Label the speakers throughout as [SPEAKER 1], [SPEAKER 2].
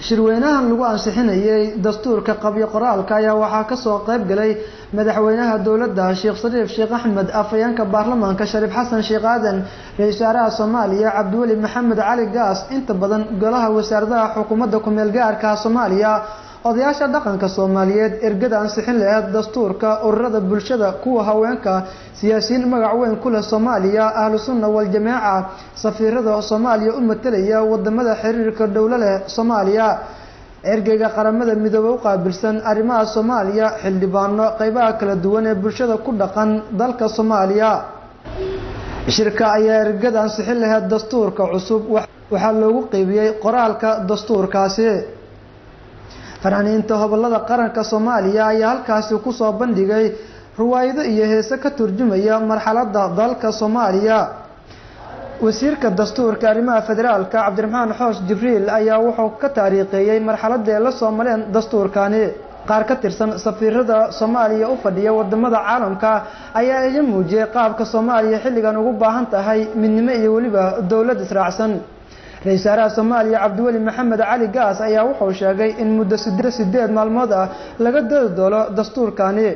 [SPEAKER 1] Shirweynahan lagu ansixinayay dastuurka qabyo qoraalka ayaa waxaa kasoo qayb galay madaxweynaha dowladda Sheekh Shariif Sheekh Axmed, afhayeenka baarlamaanka Shariif Xasan Sheekh Aadan, ra'iisul wasaaraha Soomaaliya Cabdiweli Maxamed Cali Gaas, inta badan golaha wasaaradaha xukuumadda ku meel gaarka Soomaaliya, odayaasha dhaqanka Soomaaliyeed, ergada ansixin lahayd dastuurka, ururada bulshada, kuwa haweenka, siyaasiyiin magac weyn ku leh Soomaaliya, ahlu sunna wal jamaaca, safiirada Soomaaliya u matalaya wadamada xiriirka dowlo leh Soomaaliya, ergeyga qaramada midoobay u qaabilsan arrimaha Soomaaliya, xildhibaano, qaybaha kala duwan ee bulshada ku dhaqan dalka Soomaaliya. Shirka ayaa ergada ansixin lahayd dastuurka cusub waxaa loogu qeybiyey qoraalka dastuurkaasi. Fanaaniinta gobolada qaranka Soomaaliya ayaa halkaasi ku soo bandhigay ruwaayado iyo heese ka turjumaya marxaladda dalka Soomaaliya. Wasiirka dastuurka arrimaha federaalka Cabdiraxmaan Xoosh Jibriil ayaa wuxuu ka taariikheeyay marxaladda la soo mareen dastuurkani. Qaar ka tirsan safiirada Soomaaliya u fadhiya wadamada caalamka ayaa iga muujiyay qaabka Soomaaliya xilligan ugu baahan tahay midnimo iyo weliba dowlad israacsan. Ra'iisul wasaaraha Soomaaliya Cabdiweli Maxamed Cali Gaas ayaa wuxuu sheegay in muddo 8 maalmood ah laga doodi doono dastuurkani.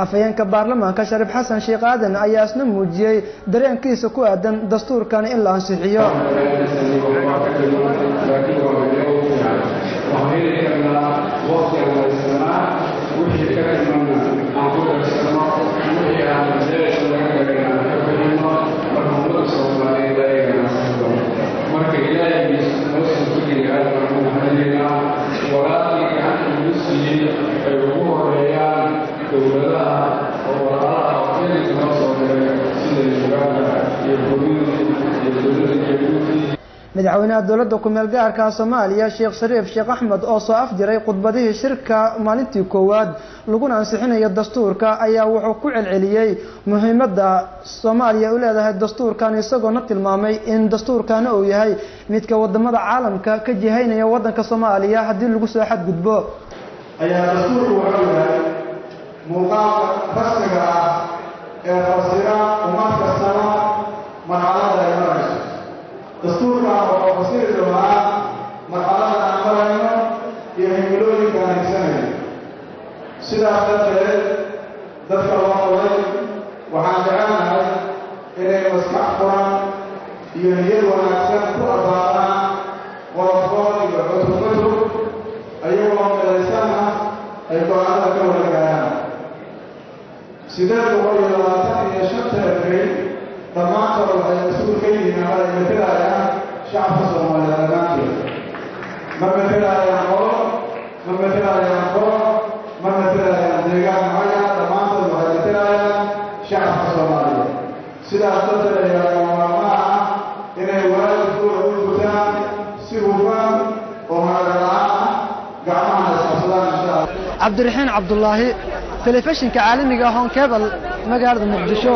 [SPEAKER 1] Afhayeenka baarlamaanka Shariif Xasan Sheekh Aadan ayaa isna muujiyay dareenkiisa ku aadan dastuurkan in la ansixiyo. Madaxweynaha dowladda ku meel gaarka Soomaaliya Sheekh Shariif Sheekh Axmed oo soo afjiray khudbadihii shirka maalintii koowaad laguna ansixinayo dastuurka ayaa wuxuu ku celceliyay muhiimadda Soomaaliya u leedahay dastuurkan, isagoona tilmaamay in dastuurkan uu yahay midka wadamada caalamka ka jihaynaya wadanka Soomaaliya haddii lagu soo xadgudbo.
[SPEAKER 2] Ayaa dastuurku wuxuu yahay muuqaalka rasmiga ah ee fasira ummad kastaba marxaladda ay marayso. Dastuurkan wuxuu fasiri doonaa marxaladda aan marayno iyo himilooyinka aan higsanayno. Sidaas darteed dadka loo qoray waxaan jecelnahay inay maskax furan iyo niyad wanaagsan ku abaaraan qodobkood iyo cutub cutub, ayagoo midaysanna ay go'aanada ka wada gaaraan. 825 ergey dhammaantood waxay mas-uul ka yihiin ama ay matelayaan shacabka Soomaaliyeed dhammaantood. Ma matelayaan qolo, ma matelayaan koox, ma matelayaan deegaan mucayan, dhammaantood waxay matelayaan shacabka Soomaaliyeed. Sidaas darteed ayaa lagama ah inay waalidkooda u gutaan si hufan oo hagaag la'aan ah, gacmahana isqabsadaan insha Allah.
[SPEAKER 1] Cabdiraxiin Cabdullaahi, telefishinka caalamiga Horn Cable, magaalada Muqdisho.